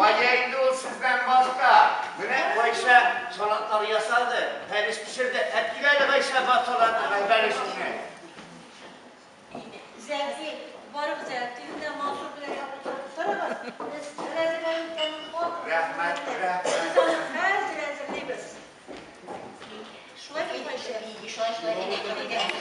Кая инде ул сездән башка? Менә Гайшә салатлар ясады, бәлеш пешерде. Әп кил әле, Гайшә апа, салат, бәлешеңне. Зәки, барыгыз әле, тегендә Мансур белән утырып торыгыз. Без әзерләнеп калдык. Рәхмәт, рәхмәт. Без аны хәзер әзерлибез. Шулай бит, Гайшә? Шулай, шулай.